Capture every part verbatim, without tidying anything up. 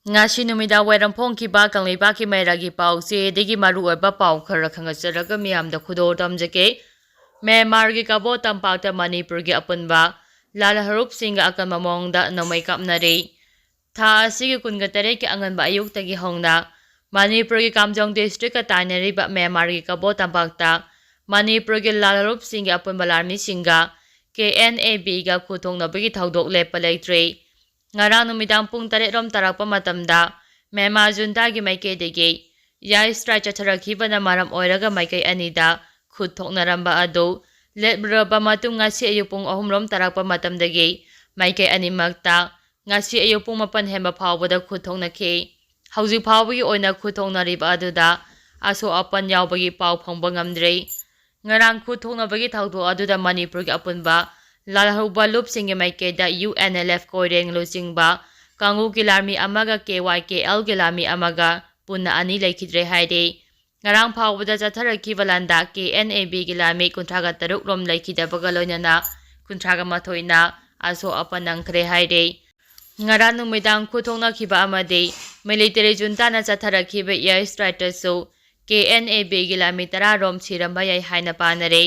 ꯉꯁꯤ ꯅꯨꯃꯤꯗꯥꯡ ꯋꯥꯏꯔꯝ ꯐꯣꯡꯈꯤꯕ ꯀꯪꯂꯩꯄꯥꯛꯀꯤ ꯃꯩꯔꯥꯒꯤ ꯄꯥꯎꯆꯦꯗꯒꯤ ꯃꯔꯨꯑꯣꯏꯕ ꯄꯥꯎ ꯈꯔ ꯈꯪꯒꯠꯆꯔꯒ ꯃꯤꯌꯥꯝꯗ ꯈꯨꯗꯣꯜ ꯇꯝꯖꯒꯦ꯫ ꯃ꯭ꯌꯥꯟꯃꯥꯔꯒꯤ ꯀꯕꯣ ꯇꯝꯄꯥꯛꯇ ꯃꯅꯤꯄꯨꯔꯒꯤ ꯑꯄꯨꯟꯕ ꯂꯥꯜꯍꯧꯂꯨꯞꯁꯤꯡꯒ ꯑꯀꯟꯕ ꯃꯑꯣꯡꯗ ꯅꯣꯡꯃꯩ ꯀꯥꯞꯅꯔꯤ꯫ ꯊꯥ ꯑꯁꯤꯒꯤ ꯀꯨꯟꯒ ꯇꯔꯦꯠꯀꯤ ꯑꯉꯟꯕ ꯑꯌꯨꯛꯇꯒꯤ ꯍꯧꯅ ꯃꯅꯤꯄꯨꯔꯒꯤ ꯀꯥꯝꯖꯣꯡ ꯗꯤꯁꯇ꯭ꯔꯤꯛꯀ ꯇꯥꯏꯅꯔꯤꯕ ꯃ꯭ꯌꯥꯟꯃꯥꯔꯒꯤ ꯀꯕꯣ ꯇꯝꯄꯥꯛꯇ ꯃꯅꯤꯄꯨꯔꯒꯤ ꯂꯥꯜꯍꯧꯂꯨꯞꯁꯤꯡꯒꯤ ꯑꯄꯨꯟꯕ ꯂꯥꯟꯃꯤꯁꯤꯡꯒ ꯀꯦ ꯑꯦꯟ ꯑꯦ ꯕꯤꯒ ꯈꯨꯠ ꯊꯣꯛꯅꯕꯒꯤ ꯊꯧꯗꯣꯛ ꯂꯦꯞꯄ ꯂꯩꯇ꯭ꯔꯤ꯫ ꯉꯔꯥꯡ ꯅꯨꯃꯤꯗꯥꯡ ꯄꯨꯡ ꯇꯔꯦꯠ ꯔꯣꯝ ꯇꯥꯔꯛꯄ ꯃꯇꯝꯗ ꯃ꯭ꯌꯥꯟꯃꯥꯔ ꯖꯨꯟꯇꯥꯒꯤ ꯃꯥꯏꯀꯩꯗꯒꯤ ꯏꯌꯥꯔ ꯁ꯭ꯇ꯭ꯔꯥꯏꯛ ꯆꯠꯊꯔꯛꯈꯤꯕꯅ ꯃꯔꯝ ꯑꯣꯏꯔꯒ ꯃꯥꯏꯀꯩ ꯑꯅꯤꯗ ꯈꯨꯠ ꯊꯣꯛꯅꯔꯝꯕ ꯑꯗꯨ ꯂꯦꯞꯂꯨꯔꯕ ꯃꯇꯨꯡ ꯉꯁꯤ ꯑꯌꯨꯛ ꯄꯨꯡ ꯑꯍꯨꯝ ꯔꯣꯝ ꯇꯥꯔꯛꯄ ꯃꯇꯝꯗꯒꯤ ꯃꯥꯏꯀꯩ ꯑꯅꯤꯃꯛꯇ ꯉꯁꯤ ꯑꯌꯨꯛ ꯄꯨꯡ ꯃꯥꯄꯟ ꯍꯦꯟꯕ ꯐꯥꯎꯕꯗ ꯈꯨꯠ ꯊꯣꯛꯅꯈꯤ꯫ ꯍꯧꯖꯤꯛ ꯐꯥꯎꯕꯒꯤ ꯑꯣꯏꯅ ꯈꯨꯠ ꯊꯣꯛꯅꯔꯤꯕ ꯑꯗꯨꯗ ꯑꯁꯣꯛ ꯑꯄꯟ ꯌꯥꯎꯕꯒꯤ ꯄꯥꯎ ꯐꯪꯕ ꯉꯝꯗ꯭ꯔꯤ꯫ ꯉꯔꯥꯡ ꯈꯨꯠ ꯊꯣꯛꯅꯕꯒꯤ ꯊꯧꯗꯣꯛ ꯑꯗꯨꯗ ꯃꯅꯤꯄꯨꯔꯒꯤ ꯑꯄꯨꯟꯕ ꯂꯥꯜꯍꯧꯕ ꯂꯨꯞꯁꯤꯡꯒꯤ ꯃꯥꯏꯀꯩꯗ U N L F Koireng ꯂꯨꯆꯤꯡꯕ ꯀꯥꯡꯕꯨꯒꯤ ꯂꯥꯟꯃꯤ ꯑꯃꯒ ꯀꯦ ꯋꯥꯏ ꯀꯦ ꯑꯦꯜꯒꯤ ꯂꯥꯟꯃꯤ ꯑꯃꯒ ꯄꯨꯟꯅ ꯑꯅꯤ ꯂꯩꯈꯤꯗ꯭ꯔꯦ ꯍꯥꯏꯔꯤ꯫ ꯉꯔꯥꯡ ꯐꯥꯎꯕꯗ ꯆꯠꯊꯔꯛꯈꯤꯕ ꯂꯥꯟꯗ ꯀꯦ ꯑꯦꯟ ꯑꯦ ꯕꯤꯒꯤ ꯂꯥꯟꯃꯤ ꯀꯨꯟꯊ꯭ꯔꯥꯒ ꯇꯔꯨꯛ ꯔꯣꯝ ꯂꯩꯈꯤꯗꯕꯒ ꯂꯣꯏꯅꯅ ꯀꯨꯟꯊ꯭ꯔꯥꯒ ꯃꯥꯊꯣꯏꯅ ꯑꯁꯣꯛ ꯑꯄꯟ ꯅꯪꯈ꯭ꯔꯦ ꯍꯥꯏꯔꯤ꯫ ꯉꯔꯥꯡ ꯅꯨꯃꯤꯗꯥꯡ ꯈꯨꯠ ꯊꯣꯛꯅꯈꯤꯕ ꯑꯃꯗꯤ ꯃꯤꯂꯤꯇꯔꯤ ꯖꯨꯟꯇꯥꯅ ꯆꯠꯊꯔꯛꯈꯤꯕ ꯏꯌꯥꯔ ꯁ꯭ꯇ꯭ꯔꯥꯏꯛꯇꯁꯨ ꯀꯦ ꯑꯦꯟ ꯑꯦ ꯕꯤꯒꯤ ꯂꯥꯟꯃꯤ ꯇꯔꯥ ꯔꯣꯝ ꯁꯤꯔꯝꯕ ꯌꯥꯏ ꯍꯥꯏꯅ ꯄꯥꯅꯔꯦ꯫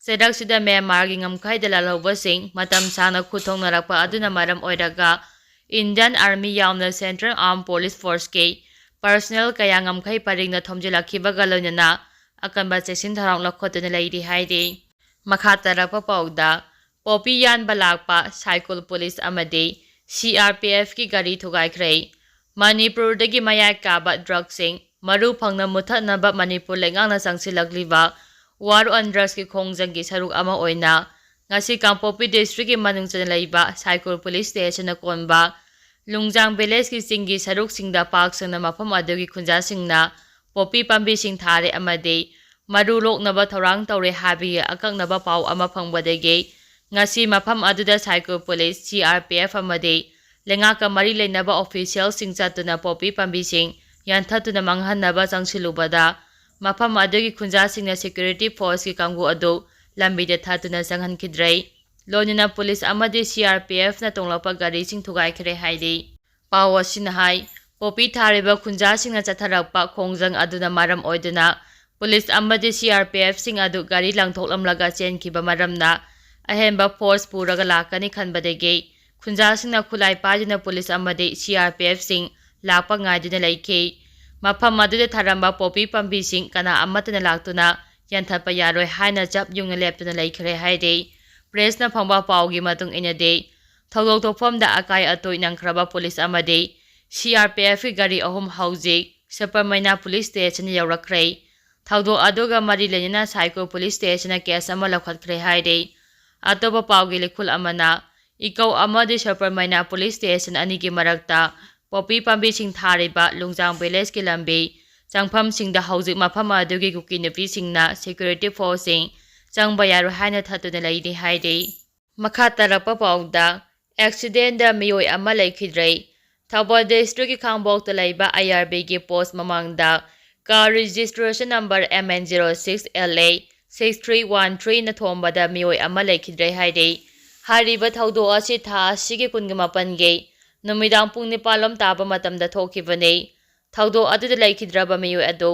ꯆꯩꯔꯛꯁꯤꯗ ꯃ꯭ꯌꯥꯟꯃꯥꯔꯒꯤ ꯉꯝꯈꯩꯗ ꯂꯥꯜꯍꯧꯕꯁꯤꯡ ꯃꯇꯝ ꯁꯥꯡꯅ ꯈꯨꯠ ꯊꯣꯛꯅꯔꯛꯄ ꯑꯗꯨꯅ ꯃꯔꯝ ꯑꯣꯏꯔꯒ ꯏꯟꯗꯤꯌꯟ ꯑꯥꯔꯃꯤ ꯌꯥꯎꯅ ꯁꯦꯟꯇ꯭ꯔꯦꯜ ꯑꯥꯔꯝ ꯄꯨꯂꯤꯁ ꯐꯣꯔꯁꯀꯤ ꯄꯔꯁꯅꯦꯜ ꯀꯌꯥ ꯉꯝꯈꯩ ꯄꯔꯤꯡꯗ ꯊꯣꯝꯖꯤꯜꯂꯛꯈꯤꯕꯒ ꯂꯣꯏꯅꯅ ꯑꯀꯟꯕ ꯆꯦꯛꯁꯤꯟ ꯊꯧꯔꯥꯡ ꯂꯧꯈꯠꯇꯨꯅ ꯂꯩꯔꯤ ꯍꯥꯏꯔꯤ꯫ ꯃꯈꯥ ꯇꯥꯔꯛꯄ ꯄꯥꯎꯗ, ꯄꯣꯄꯤ ꯌꯥꯟꯕ ꯂꯥꯛꯄ ꯁꯥꯏꯀꯨꯜ ꯄꯨꯂꯤꯁ ꯑꯃꯗꯤ ꯁꯤ ꯑꯥꯔ ꯄꯤ ꯑꯦꯐꯀꯤ ꯒꯥꯔꯤ ꯊꯨꯒꯥꯏꯈ꯭ꯔꯦ꯫ ꯃꯅꯤꯄꯨꯔꯗꯒꯤ ꯃꯌꯥꯏ ꯀꯥꯕ ꯗ꯭ꯔꯒꯁꯤꯡ ꯃꯔꯨ ꯐꯪꯅ ꯃꯨꯠꯊꯠꯅꯕ ꯃꯅꯤꯄꯨꯔ ꯂꯩꯉꯥꯛꯅ ꯆꯪꯁꯤꯜꯂꯛꯂꯤꯕ ꯋꯥꯔ ꯑꯣꯟ ꯗ꯭ꯔꯒꯁꯀꯤ ꯈꯣꯡꯖꯪꯒꯤ ꯁꯔꯨꯛ ꯑꯃ ꯑꯣꯏꯅ ꯉꯁꯤ ꯀꯥꯡꯄꯣꯛꯄꯤ ꯗꯤꯁꯇ꯭ꯔꯤꯛꯀꯤ ꯃꯅꯨꯡ ꯆꯟꯅ ꯂꯩꯕ ꯁꯥꯏꯀꯨꯜ ꯄꯨꯂꯤꯁ ꯁ꯭ꯇꯦꯁꯟꯅ ꯀꯣꯟꯕ ꯂꯨꯡꯖꯥꯡ ꯚꯤꯂꯦꯖꯀꯤ ꯆꯤꯡꯒꯤ ꯁꯔꯨꯛꯁꯤꯡꯗ ꯄꯥꯛ ꯁꯟꯅ ꯃꯐꯝ ꯑꯗꯨꯒꯤ ꯈꯨꯟꯖꯥꯁꯤꯡꯅ ꯄꯣꯄꯤ ꯄꯥꯝꯕꯤꯁꯤꯡ ꯊꯥꯔꯦ ꯑꯃꯗꯤ ꯃꯔꯨ ꯂꯣꯛꯅꯕ ꯊꯧꯔꯥꯡ ꯇꯧꯔꯦ ꯍꯥꯏꯕꯒꯤ ꯑꯀꯛꯅꯕ ꯄꯥꯎ ꯑꯃ ꯐꯪꯕꯗꯒꯤ ꯉꯁꯤ ꯃꯐꯝ ꯑꯗꯨꯗ Saikul police, C R P F ꯑꯃꯗꯤ ꯂꯩꯉꯥꯛꯀ ꯃꯔꯤ ꯂꯩꯅꯕ ꯑꯣꯐꯤꯁꯤꯌꯦꯜꯁꯤꯡ ꯆꯠꯇꯨꯅ ꯄꯣꯄꯤ ꯄꯥꯝꯕꯤꯁꯤꯡ ꯌꯥꯟꯊꯠꯇꯨꯅ ꯃꯥꯡꯍꯟꯅꯕ ꯆꯪꯁꯤꯜꯂꯨꯕꯗ ꯃꯐꯝ ꯑꯗꯨꯒꯤ ꯈꯨꯟꯖꯥꯁꯤꯡꯅ ꯁꯦꯀ꯭ꯌꯨꯔꯤꯇꯤ ꯐꯣꯔꯁꯀꯤ ꯀꯥꯡꯕꯨ ꯑꯗꯨ ꯂꯝꯕꯤꯗ ꯊꯠꯇꯨꯅ ꯆꯪꯍꯟꯈꯤꯗ꯭ꯔꯦ꯫ ꯂꯣꯏꯅꯅ ꯄꯨꯂꯤꯁ ꯑꯃꯗꯤ ꯁꯤ ꯑꯥꯔ ꯄꯤ ꯑꯦꯐꯅ ꯇꯣꯡꯂꯛꯄ ꯒꯥꯔꯤꯁꯤꯡ ꯊꯨꯒꯥꯏꯈ꯭ꯔꯦ ꯍꯥꯏꯔꯤ꯫ ꯄꯥꯎ ꯑꯁꯤꯅ ꯍꯥꯏ, ꯄꯣꯄꯤ ꯊꯥꯔꯤꯕ ꯈꯨꯟꯖꯥꯁꯤꯡꯅ ꯆꯠꯊꯔꯛꯄ ꯈꯣꯡꯖꯪ ꯑꯗꯨꯅ ꯃꯔꯝ ꯑꯣꯏꯗꯨꯅ ꯄꯨꯂꯤꯁ ꯑꯃꯗꯤ ꯁꯤ ꯑꯥꯔ ꯄꯤ ꯑꯦꯐꯁꯤꯡ ꯑꯗꯨ ꯒꯥꯔꯤ ꯂꯪꯊꯣꯛꯂꯝꯂꯒ ꯆꯦꯟꯈꯤꯕ ꯃꯔꯝꯅ ꯑꯍꯦꯟꯕ ꯐꯣꯔꯁ ꯄꯨꯔꯒ ꯂꯥꯛꯀꯅꯤ ꯈꯟꯕꯗꯒꯤ ꯈꯨꯟꯖꯥꯁꯤꯡꯅ ꯈꯨꯠꯂꯥꯏ ꯄꯥꯏꯗꯨꯅ ꯄꯨꯂꯤꯁ ꯑꯃꯗꯤ ꯁꯤ ꯑꯥꯔ ꯄꯤ ꯑꯦꯐꯁꯤꯡ ꯂꯥꯛꯄ ꯉꯥꯏꯗꯨꯅ ꯂꯩꯈꯤ꯫ ꯃꯐꯝ ꯑꯗꯨꯗ ꯊꯥꯔꯝꯕ ꯄꯣꯄꯤ ꯄꯥꯝꯕꯤꯁꯤꯡ ꯀꯅꯥ ꯑꯃꯠꯇꯅ ꯂꯥꯛꯇꯨꯅ ꯌꯥꯟꯊꯠꯄ ꯌꯥꯔꯣꯏ ꯍꯥꯏꯅ ꯆꯞ ꯌꯨꯡꯅ ꯂꯦꯞꯇꯨꯅ ꯂꯩꯈ꯭ꯔꯦ ꯍꯥꯏꯔꯤ꯫ ꯄ꯭ꯔꯦꯁꯅ ꯐꯪꯕ ꯄꯥꯎꯒꯤ ꯃꯇꯨꯡ ꯏꯟꯅꯗꯤ, ꯊꯧꯗꯣꯛ ꯊꯣꯛꯐꯝꯗ ꯑꯀꯥꯏ ꯑꯇꯣꯏ ꯅꯪꯈ꯭ꯔꯕ ꯄꯨꯂꯤꯁ ꯑꯃꯗꯤ ꯁꯤ ꯑꯥꯔ ꯄꯤ ꯑꯦꯐꯀꯤ ꯒꯥꯔꯤ ꯑꯍꯨꯝ ꯍꯧꯖꯤꯛ ꯁꯨꯄꯔꯃꯩꯅꯥ ꯄꯨꯂꯤꯁ ꯁ꯭ꯇꯦꯁꯟ ꯌꯧꯔꯛꯈ꯭ꯔꯦ꯫ ꯊꯧꯗꯣꯛ ꯑꯗꯨꯒ ꯃꯔꯤ ꯂꯩꯅꯅ ꯁꯥꯏꯀꯣ ꯄꯨꯂꯤꯁ ꯁ꯭ꯇꯦꯁꯟꯅ ꯀꯦꯁ ꯑꯃ ꯂꯧꯈꯠꯈ꯭ꯔꯦ ꯍꯥꯏꯔꯤ꯫ ꯑꯇꯣꯞꯄ ꯄꯥꯎꯒꯤ ꯂꯤꯈꯨꯜ ꯑꯃꯅ ꯏꯀꯧ ꯑꯃꯗꯤ ꯁꯨꯄꯔꯃꯩꯅꯥ ꯄꯨꯂꯤꯁ ꯁ꯭ꯇꯦꯁꯟ ꯑꯅꯤꯒꯤ ꯃꯔꯛꯇ ꯄꯣꯄꯤ ꯄꯥꯝꯕꯤꯁꯤꯡ ꯊꯥꯔꯤꯕ ꯂꯨꯡꯖꯥꯡ ꯚꯤꯂꯦꯖꯀꯤ ꯂꯝꯕꯤ ꯆꯪꯐꯝꯁꯤꯡꯗ ꯍꯧꯖꯤꯛ ꯃꯐꯝ ꯑꯗꯨꯒꯤ ꯀꯨꯀꯤ ꯅꯨꯄꯤꯁꯤꯡꯅ ꯁꯦꯀ꯭ꯌꯨꯔꯤꯇꯤ ꯐꯣꯔꯁꯁꯤꯡ ꯆꯪꯕ ꯌꯥꯔꯣꯏ ꯍꯥꯏꯅ ꯊꯠꯇꯨꯅ ꯂꯩꯔꯤ ꯍꯥꯏꯔꯤ꯫ ꯃꯈꯥ ꯇꯥꯔꯛꯄ ꯄꯥꯎꯗ, ꯑꯦꯛꯁꯤꯗꯦꯟꯗ ꯃꯤꯑꯣꯏ ꯑꯃ ꯂꯩꯈꯤꯗ꯭ꯔꯦ꯫ ꯊꯧꯕꯥꯜ ꯗꯤꯁꯇ꯭ꯔꯤꯛꯀꯤ ꯈꯥꯡꯕꯣꯛꯇ ꯂꯩꯕ ꯑꯥꯏ ꯑꯥꯔ ꯕꯤꯒꯤ ꯄꯣꯁ ꯃꯃꯥꯡꯗ car registration number M N zero six L A six three one ꯊ꯭ꯔꯤꯅ ꯊꯣꯝꯕꯗ ꯃꯤꯑꯣꯏ ꯑꯃ ꯂꯩꯈꯤꯗ꯭ꯔꯦ ꯍꯥꯏꯔꯤ꯫ ꯍꯥꯏꯔꯤꯕ ꯊꯧꯗꯣꯛ ꯑꯁꯤ ꯊꯥ ꯑꯁꯤꯒꯤ ꯀꯨꯟꯒ ꯃꯥꯄꯟꯒꯤ ꯅꯨꯃꯤꯗꯥꯡ ꯄꯨꯡ ꯅꯤꯄꯥꯟ ꯂꯣꯝ ꯇꯥꯕ ꯃꯇꯝꯗ ꯊꯣꯛꯈꯤꯕꯅꯤ꯫ ꯊꯧꯗꯣꯛ ꯑꯗꯨꯗ ꯂꯩꯈꯤꯗ꯭ꯔꯕ ꯃꯤꯑꯣꯏ ꯑꯗꯨ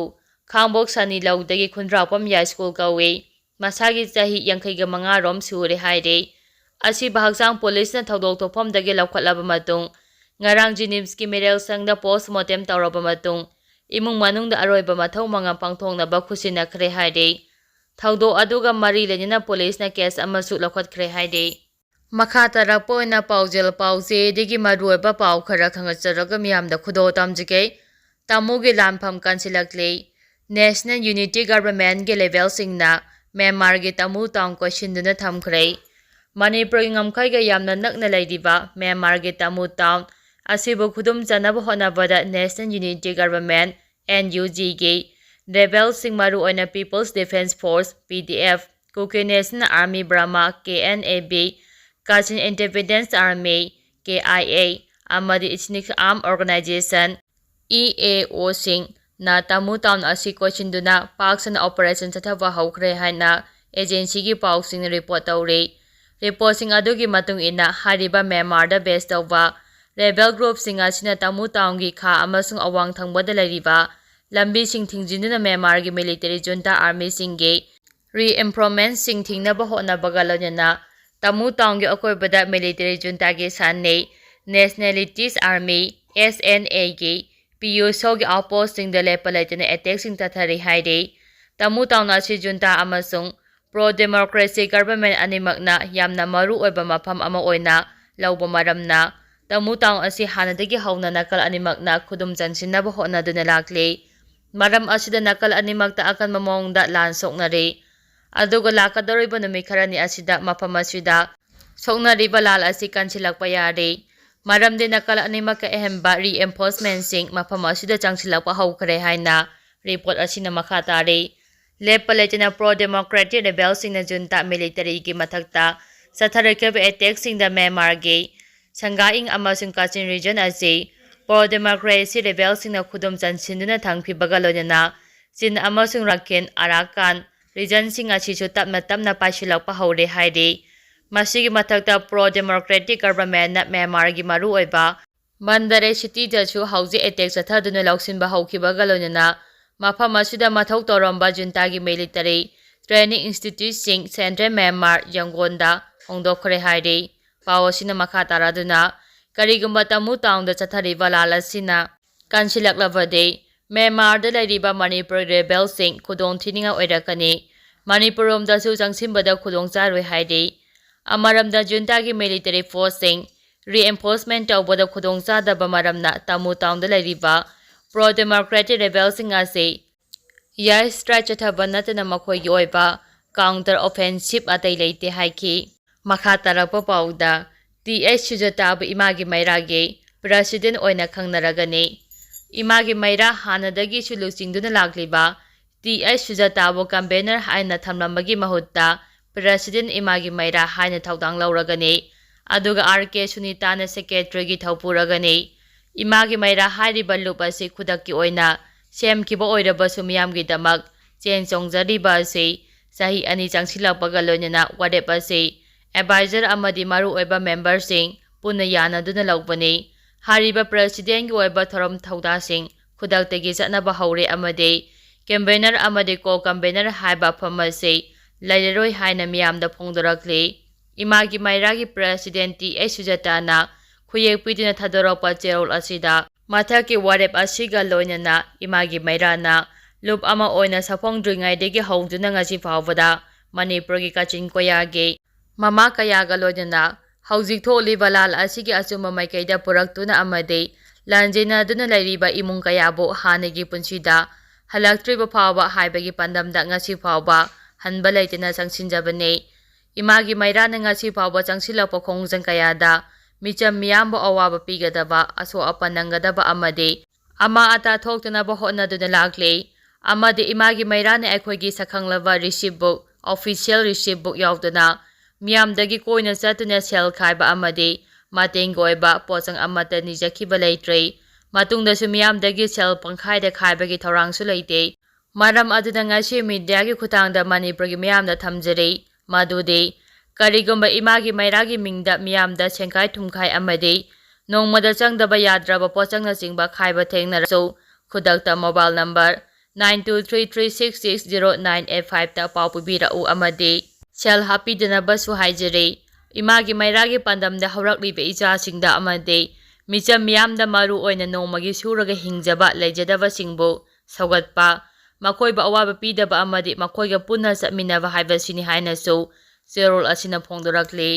ꯈꯥꯡꯕꯣꯛ ꯁꯅꯤ ꯂꯧꯗꯒꯤ ꯈꯨꯟꯗ꯭ꯔꯥꯎꯄꯝ ꯌꯥꯏꯁ꯭ꯀꯨꯜ ꯀꯧꯏ꯫ ꯃꯁꯥꯒꯤ ꯆꯍꯤ ꯌꯥꯡꯈꯩꯒ ꯃꯉꯥ ꯔꯣꯝ ꯁꯨꯔꯦ ꯍꯥꯏꯔꯤ꯫ ꯑꯁꯤꯕ ꯍꯛꯆꯥꯡ ꯄꯨꯂꯤꯁꯅ ꯊꯧꯗꯣꯛ ꯊꯣꯛꯐꯝꯗꯒꯤ ꯂꯧꯈꯠꯂꯕ ꯃꯇꯨꯡ, ꯉꯔꯥꯡ ꯖꯤꯅꯤꯝꯁꯀꯤ ꯃꯤꯔꯦꯜ ꯁꯪꯗ ꯄꯣꯁꯃꯣꯔꯇꯦꯝ ꯇꯧꯔꯕ ꯃꯇꯨꯡ, ꯏꯃꯨꯡ ꯃꯅꯨꯡꯗ ꯑꯔꯣꯏꯕ ꯃꯊꯧ ꯃꯉꯝ ꯄꯥꯡꯊꯣꯛꯅꯕ ꯈꯨꯠꯁꯤꯟꯅꯈ꯭ꯔꯦ ꯍꯥꯏꯔꯤ꯫ ꯊꯧꯗꯣꯛ ꯑꯗꯨꯒ ꯃꯔꯤ ꯂꯩꯅꯅ ꯄꯨꯂꯤꯁꯅ ꯀꯦꯁ ꯑꯃꯁꯨ ꯂꯧꯈꯠꯈ꯭ꯔꯦ ꯍꯥꯏꯔꯤ꯫ ꯃꯈꯥ ꯇꯥꯔꯛꯄ ꯑꯣꯏꯅ ꯄꯥꯎꯖꯦꯜ ꯄꯥꯎꯆꯦꯗꯒꯤ ꯃꯔꯨꯑꯣꯏꯕ ꯄꯥꯎ ꯈꯔ ꯈꯪꯍꯟꯖꯔꯒ ꯃꯤꯌꯥꯝꯗ ꯈꯨꯗꯣꯜ ꯇꯝꯖꯒꯦ꯫ ꯇꯥꯃꯨꯒꯤ ꯂꯥꯟꯐꯝ ꯀꯟꯁꯤꯜꯂꯛꯂꯤ꯫ National Unity Governmentꯀꯤ ꯂꯦꯕꯦꯜꯁꯤꯡꯅ ꯃ꯭ꯌꯥꯟꯃꯥꯔꯒꯤ ꯇꯥꯃꯨ ꯇꯥꯎꯟ ꯀꯣꯏꯁꯤꯟꯗꯨꯅ ꯊꯝꯈ꯭ꯔꯦ꯫ ꯃꯅꯤꯄꯨꯔꯒꯤ ꯉꯝꯈꯩꯒ ꯌꯥꯝꯅ ꯅꯛꯅ ꯂꯩꯔꯤꯕ ꯃ꯭ꯌꯥꯟꯃꯥꯔꯒꯤ ꯇꯥꯃꯨ ꯇꯥꯎꯟ ꯑꯁꯤꯕꯨ ꯈꯨꯗꯨꯝ ꯆꯟꯅꯕ ꯍꯣꯠꯅꯕꯗ National Unity Government, NUGꯒꯤ ꯔꯦꯕꯦꯜꯁꯤꯡ, ꯃꯔꯨꯑꯣꯏꯅ People's Defence Force, PDF, Kukki National Army Burma, KNA-B, Kachin Independence Army, KIA, ꯑꯃꯗꯤ Ethnic Armed Organization, EAOꯁꯤꯡꯅ ꯇꯥꯃꯨ ꯇꯥꯎꯟ ꯑꯁꯤ ꯀꯣꯏꯁꯤꯟꯗꯨꯅ ꯄꯥꯛ ꯁꯟꯅ operation ꯆꯠꯊꯕ ꯍꯧꯈ꯭ꯔꯦ ꯍꯥꯏꯅ agencyꯒꯤ ꯄꯥꯎꯁꯤꯡꯅ report ꯇꯧꯔꯤ꯫ Reportꯁꯤꯡ ꯑꯗꯨꯒꯤ ꯃꯇꯨꯡ ꯏꯟꯅ, ꯍꯥꯏꯔꯤꯕ ꯃ꯭ꯌꯥꯟꯃꯥꯔꯗ base ꯇꯧꯕ Rebel groupꯁꯤꯡ ꯑꯁꯤꯅ ꯇꯃꯨ ꯇꯥꯎꯟꯒꯤ ꯈꯥ ꯑꯃꯁꯨꯡ ꯑꯋꯥꯡ ꯊꯪꯕꯗ ꯂꯩꯔꯤꯕ ꯂꯝꯕꯤꯁꯤꯡ ꯊꯤꯡꯖꯤꯟꯗꯨꯅ ꯃ꯭ꯌꯥꯟꯃꯥꯔꯒꯤ military junta armyꯁꯤꯡꯒꯤ reinforcementꯁꯤꯡ ꯊꯤꯡꯅꯕ ꯍꯣꯠꯅꯕꯒ ꯂꯣꯏꯅꯅ ꯇꯃꯨ ꯇꯥꯎꯟꯒꯤ ꯑꯀꯣꯏꯕꯗ military juntaꯒꯤ ꯁꯥꯟꯅꯩ Nationalities Army, SNAꯒꯤ ꯄꯤꯌꯨꯁꯣꯒꯤ outpostꯁꯤꯡꯗ ꯂꯦꯞꯄ ꯂꯩꯇꯅ attackꯁꯤꯡ ꯆꯠꯊꯔꯤ ꯍꯥꯏꯔꯤ꯫ ꯇꯃꯨ ꯇꯥꯎꯟ ꯑꯁꯤ junta ꯑꯃꯁꯨꯡ pro democracy government ꯑꯅꯤꯃꯛꯅ ꯌꯥꯝꯅ ꯃꯔꯨ ꯑꯣꯏꯕ ꯃꯐꯝ ꯑꯃ ꯑꯣꯏꯅ ꯂꯧꯕ ꯃꯔꯝꯅ, ꯇꯃꯨ ꯇꯥꯎꯟ ꯑꯁꯤ ꯍꯥꯟꯅꯗꯒꯤ ꯍꯧꯅ ꯅꯥꯀꯜ ꯑꯅꯤꯃꯛꯅ ꯈꯨꯗꯨꯝ ꯆꯟꯁꯤꯟꯅꯕ ꯍꯣꯠꯅꯗꯨꯅ ꯂꯥꯛꯂꯤ꯫ ꯃꯔꯝ ꯑꯁꯤꯗ ꯅꯥꯀꯜ ꯑꯅꯤꯃꯛꯇ ꯑꯀꯟꯕ ꯃꯑꯣꯡꯗ ꯂꯥꯟ ꯁꯣꯛꯅꯔꯤ꯫ ꯑꯗꯨꯒ ꯂꯥꯛꯀꯗꯧꯔꯤꯕ ꯅꯨꯃꯤꯠ ꯈꯔꯅꯤ ꯑꯁꯤꯗ ꯃꯐꯝ ꯑꯁꯤꯗ ꯁꯣꯛꯅꯔꯤꯕ ꯂꯥꯟ ꯑꯁꯤ ꯀꯟꯁꯤꯜꯂꯛꯄ ꯌꯥꯔꯤ꯫ ꯃꯔꯝꯗꯤ ꯅꯥꯀꯜ ꯑꯅꯤꯃꯛꯀ ꯑꯍꯦꯟꯕ reinforcementꯁꯤꯡ ꯃꯐꯝ ꯑꯁꯤꯗ ꯆꯪꯁꯤꯜꯂꯛꯄ ꯍꯧꯈ꯭ꯔꯦ ꯍꯥꯏꯅ report ꯑꯁꯤꯅ ꯃꯈꯥ ꯇꯥꯔꯤ꯫ ꯂꯦꯞꯄ ꯂꯩꯇꯅ pro democratic rebelꯁꯤꯡꯅ junta militaryꯒꯤ ꯃꯊꯛꯇ ꯆꯠꯊꯔꯛꯈꯤꯕ attackꯁꯤꯡꯗ ꯃ꯭ꯌꯥꯟꯃꯥꯔꯒꯤ ꯁꯪꯒꯥꯏꯪ ꯑꯃꯁꯨꯡ ꯀꯥꯆꯤꯟ region ꯑꯁꯤ pro democracy rebelꯁꯤꯡꯅ ꯈꯨꯗꯨꯝ ꯆꯟꯁꯤꯟꯗꯨꯅ ꯊꯝꯈꯤꯕꯒ ꯂꯣꯏꯅꯅ ꯆꯤꯟ ꯑꯃꯁꯨꯡ ꯔꯥꯈꯤꯟ ꯑꯔꯥꯀꯥꯟ regionꯁꯤꯡ ꯑꯁꯤꯁꯨ ꯇꯞꯅ ꯇꯞꯅ ꯄꯥꯏꯁꯤꯜꯂꯛꯄ ꯍꯧꯔꯦ ꯍꯥꯏꯔꯤ꯫ ꯃꯁꯤꯒꯤ ꯃꯊꯛꯇ pro democratic governmentꯅ ꯃ꯭ꯌꯥꯟꯃꯥꯔꯒꯤ ꯃꯔꯨꯑꯣꯏꯕ ꯃꯟꯗꯔꯦ cityꯗꯁꯨ ꯍꯧꯖꯤꯛ attack ꯆꯠꯊꯗꯨꯅ ꯂꯧꯁꯤꯟꯕ ꯍꯧꯈꯤꯕꯒ ꯂꯣꯏꯅꯅ ꯃꯐꯝ ꯑꯁꯤꯗ ꯃꯊꯧ ꯇꯧꯔꯝꯕ juntaꯒꯤ military training instituteꯁꯤꯡ central ꯃ꯭ꯌꯥꯟꯃꯥꯔ ꯌꯪꯒꯣꯟꯗ ꯍꯣꯡꯗꯣꯛꯈ꯭ꯔꯦ ꯍꯥꯏꯔꯤ꯫ ꯄꯥꯎ ꯑꯁꯤꯅ ꯃꯈꯥ ꯇꯥꯔꯗꯨꯅ, ꯀꯔꯤꯒꯨꯝꯕ ꯇꯃꯨ ꯇꯥꯎꯟꯗ ꯆꯠꯊꯔꯤꯕ ꯂꯥꯟ ꯑꯁꯤꯅ ꯀꯟꯁꯤꯜꯂꯛꯂꯕꯗꯤ ꯃ꯭ꯌꯥꯟꯃꯥꯔꯗ ꯂꯩꯔꯤꯕ ꯃꯅꯤꯄꯨꯔ rebelꯁꯤꯡ ꯈꯨꯗꯣꯡ ꯊꯤꯅꯤꯡꯉꯥꯏ ꯑꯣꯏꯔꯛꯀꯅꯤ꯫ ꯃꯅꯤꯄꯨꯔꯔꯣꯝꯗꯁꯨ ꯆꯪꯁꯤꯟꯕꯗ ꯈꯨꯗꯣꯡ ꯆꯥꯔꯣꯏ ꯍꯥꯏꯔꯤ꯫ ꯑꯃꯔꯣꯝꯗ juntaꯒꯤ military forceꯁꯤꯡ reinforcement ꯇꯧꯕꯗ ꯈꯨꯗꯣꯡ ꯆꯥꯗꯕ ꯃꯔꯝꯅ ꯇꯃꯨ ꯇꯥꯎꯟꯗ ꯂꯩꯔꯤꯕ pro democratic rebelꯁꯤꯡ ꯑꯁꯤ air strike ꯆꯠꯊꯕ ꯅꯠꯇꯅ ꯃꯈꯣꯏꯒꯤ ꯑꯣꯏꯕ counter offensive ꯑꯇꯩ ꯂꯩꯇꯦ ꯍꯥꯏꯈꯤ꯫ ꯃꯈꯥ ꯇꯥꯔꯛꯄ ꯄꯥꯎꯗ, ꯇꯤ ꯑꯩꯆ ꯁꯨꯖꯥꯇꯥꯕꯨ ꯏꯃꯥꯒꯤ ꯃꯩꯔꯥꯒꯤ president ꯑꯣꯏꯅ ꯈꯪꯅꯔꯒꯅꯤ꯫ ꯏꯃꯥꯒꯤ ꯃꯩꯔꯥ ꯍꯥꯟꯅꯗꯒꯤꯁꯨ ꯂꯨꯆꯤꯡꯗꯨꯅ ꯂꯥꯛꯂꯤꯕ ꯇꯤ ꯑꯩꯆ ꯁꯨꯖꯥꯇꯥꯕꯨ convener ꯍꯥꯏꯅ ꯊꯝꯂꯝꯕꯒꯤ ꯃꯍꯨꯠꯇ president ꯏꯃꯥꯒꯤ ꯃꯩꯔꯥ ꯍꯥꯏꯅ ꯊꯧꯗꯥꯡ ꯂꯧꯔꯒꯅꯤ꯫ ꯑꯗꯨꯒ ꯑꯥꯔ ꯀꯦ ꯁꯨꯅꯤꯇꯥꯅ secretaryꯒꯤ ꯊꯧꯄꯨꯔꯒꯅꯤ꯫ ꯏꯃꯥꯒꯤ ꯃꯩꯔꯥ ꯍꯥꯏꯔꯤꯕ ꯂꯨꯞ ꯑꯁꯤ ꯈꯨꯗꯛꯀꯤ ꯑꯣꯏꯅ ꯁꯦꯝꯈꯤꯕ ꯑꯣꯏꯔꯕꯁꯨ ꯃꯤꯌꯥꯝꯒꯤꯗꯃꯛ ꯆꯦꯟ ꯆꯣꯡꯖꯔꯤꯕ ꯑꯁꯤ ꯆꯍꯤ ꯑꯅꯤ ꯆꯪꯁꯤꯜꯂꯛꯄꯒ ꯂꯣꯏꯅꯅ ꯋꯥꯔꯦꯞ ꯑꯁꯤ advisor ꯑꯃꯗꯤ ꯃꯔꯨꯑꯣꯏꯕ memberꯁꯤꯡ, ꯄꯨꯟꯅ ꯌꯥꯅꯗꯨꯅ ꯂꯧꯕꯅꯤ꯫ ꯍꯥꯏꯔꯤꯕ ꯄ꯭ꯔꯦꯁꯤꯗꯦꯟꯒꯤ ꯑꯣꯏꯕ ꯊꯧꯔꯝ ꯊꯧꯗꯥꯁꯤꯡ ꯈꯨꯗꯛꯇꯒꯤ ꯆꯠꯅꯕ ꯍꯧꯔꯦ ꯑꯃꯗꯤ ꯀꯟꯚꯦꯅꯔ ꯑꯃꯗꯤ ꯀꯣ ꯀꯟꯚꯦꯅꯔ ꯍꯥꯏꯕ ꯐꯝ ꯑꯁꯤ ꯂꯩꯔꯔꯣꯏ ꯍꯥꯏꯅ ꯃꯤꯌꯥꯝꯗ ꯐꯣꯡꯗꯣꯔꯛꯂꯤ꯫ ꯏꯃꯥꯒꯤ ꯃꯩꯔꯥꯒꯤ ꯄ꯭ꯔꯦꯁꯤꯗꯦꯟ ꯇꯤ ꯑꯩꯆ ꯁꯨꯖꯥꯇꯥꯅ ꯈꯨꯌꯦꯛ ꯄꯤꯗꯨꯅ ꯊꯥꯗꯣꯔꯛꯄ ꯆꯦꯔꯣꯜ ꯑꯁꯤꯗ ꯃꯊꯛꯀꯤ ꯋꯥꯔꯦꯞ ꯑꯁꯤꯒ ꯂꯣꯏꯅꯅ ꯏꯃꯥꯒꯤ ꯃꯩꯔꯥꯅ ꯂꯨꯞ ꯑꯃ ꯑꯣꯏꯅ ꯁꯥꯐꯣꯡꯗ꯭ꯔꯤꯉꯩꯗꯒꯤ ꯍꯧꯗꯨꯅ ꯉꯁꯤ ꯐꯥꯎꯕꯗ ꯃꯅꯤꯄꯨꯔꯒꯤ ꯀꯥꯆꯤꯟ ꯀꯣꯌꯥꯒꯤ ꯃꯃꯥ ꯀꯌꯥꯒ ꯂꯣꯏꯅꯅ ꯍꯧꯖꯤꯛ ꯊꯣꯛꯂꯤꯕ ꯂꯥꯜ ꯑꯁꯤꯒꯤ ꯑꯆꯨꯝꯕ ꯃꯥꯏꯀꯩꯗ ꯄꯨꯔꯛꯇꯨꯅ ꯑꯃꯗꯤ ꯂꯥꯟꯖꯦꯟꯅꯗꯨꯅ ꯂꯩꯔꯤꯕ ꯏꯃꯨꯡ ꯀꯌꯥꯕꯨ ꯍꯥꯟꯅꯒꯤ ꯄꯨꯟꯁꯤꯗ ꯍꯜꯂꯛꯇ꯭ꯔꯤꯕ ꯐꯥꯎꯕ ꯍꯥꯏꯕꯒꯤ ꯄꯥꯟꯗꯝꯗ ꯉꯁꯤ ꯐꯥꯎꯕ ꯍꯟꯕ ꯂꯩꯇꯅ ꯆꯪꯁꯤꯟꯖꯕꯅꯤ꯫ ꯏꯃꯥꯒꯤ ꯃꯩꯔꯥꯅ ꯉꯁꯤ ꯐꯥꯎꯕ ꯆꯪꯁꯤꯜꯂꯛꯄ ꯈꯣꯡꯖꯪ ꯀꯌꯥꯗ ꯃꯤꯆꯝ ꯃꯤꯌꯥꯝꯕꯨ ꯑꯋꯥꯕ ꯄꯤꯒꯗꯕ, ꯑꯁꯣꯛ ꯑꯄꯟ ꯅꯪꯒꯗꯕ ꯑꯃꯗꯤ ꯑꯃꯥꯡ ꯑꯇꯥ ꯊꯣꯛꯇꯅꯕ ꯍꯣꯠꯅꯗꯨꯅ ꯂꯥꯛꯂꯤ꯫ ꯑꯃꯗꯤ ꯏꯃꯥꯒꯤ ꯃꯩꯔꯥꯅ ꯑꯩꯈꯣꯏꯒꯤ ꯁꯛꯈꯪꯂꯕ receipt book, official receipt book ꯌꯥꯎꯗꯅ ꯃꯤꯌꯥꯝꯗꯒꯤ ꯀꯣꯏꯅ ꯆꯠꯇꯨꯅ ꯁꯦꯜ ꯈꯥꯏꯕ ꯑꯃꯗꯤ ꯃꯇꯦꯡꯒꯤ ꯑꯣꯏꯕ ꯄꯣꯠꯆꯪ ꯑꯃꯠꯇ ꯅꯤꯖꯈꯤꯕ ꯂꯩꯇ꯭ꯔꯤ꯫ ꯃꯇꯨꯡꯗꯁꯨ ꯃꯤꯌꯥꯝꯗꯒꯤ ꯁꯦꯜ ꯄꯪꯈꯥꯏꯗ ꯈꯥꯏꯕꯒꯤ ꯊꯧꯔꯥꯡꯁꯨ ꯂꯩꯇꯦ꯫ ꯃꯔꯝ ꯑꯗꯨꯅ ꯉꯁꯤ ꯃꯤꯗꯤꯌꯥꯒꯤ ꯈꯨꯠꯊꯥꯡꯗ ꯃꯅꯤꯄꯨꯔꯒꯤ ꯃꯤꯌꯥꯝꯗ ꯊꯝꯖꯔꯤ ꯃꯗꯨꯗꯤ ꯀꯔꯤꯒꯨꯝꯕ ꯏꯃꯥꯒꯤ ꯃꯩꯔꯥꯒꯤ ꯃꯤꯡꯗ ꯃꯤꯌꯥꯝꯗ ꯁꯦꯟꯈꯥꯏ ꯊꯨꯝꯈꯥꯏ ꯑꯃꯗꯤ ꯅꯣꯡꯃꯗ ꯆꯪꯗꯕ ꯌꯥꯗ꯭ꯔꯕ ꯄꯣꯠꯆꯪꯅꯆꯤꯡꯕ ꯈꯥꯏꯕ ꯊꯦꯡꯅꯔꯁꯨ ꯈꯨꯗꯛꯇ mobile number nine two three three six six zero nine eight five ꯇ ꯄꯥꯎ ꯄꯤꯕꯤꯔꯛꯎ ꯑꯃꯗꯤ ꯁꯦꯜ ꯍꯥꯞꯄꯤꯗꯅꯕꯁꯨ ꯍꯥꯏꯖꯔꯤ꯫ ꯏꯃꯥꯒꯤ ꯃꯩꯔꯥꯒꯤ ꯄꯥꯟꯗꯝꯗ ꯍꯧꯔꯛꯂꯤꯕ ꯏꯆꯥꯁꯤꯡꯗ ꯑꯃꯗꯤ ꯃꯤꯆꯝ ꯃꯤꯌꯥꯝꯗ ꯃꯔꯨ ꯑꯣꯏꯅ ꯅꯣꯡꯃꯒꯤ ꯁꯨꯔꯒ ꯍꯤꯡꯖꯕ ꯂꯩꯖꯗꯕꯁꯤꯡꯕꯨ ꯁꯧꯒꯠꯄ, ꯃꯈꯣꯏꯕꯨ ꯑꯋꯥꯕ ꯄꯤꯗꯕ ꯑꯃꯗꯤ ꯃꯈꯣꯏꯒ ꯄꯨꯟꯅ ꯆꯠꯃꯤꯟꯅꯕ ꯍꯥꯏꯕꯁꯤꯅꯤ ꯍꯥꯏꯅꯁꯨ ꯆꯦꯔꯣꯜ ꯑꯁꯤꯅ ꯐꯣꯡꯗꯣꯔꯛꯂꯤ꯫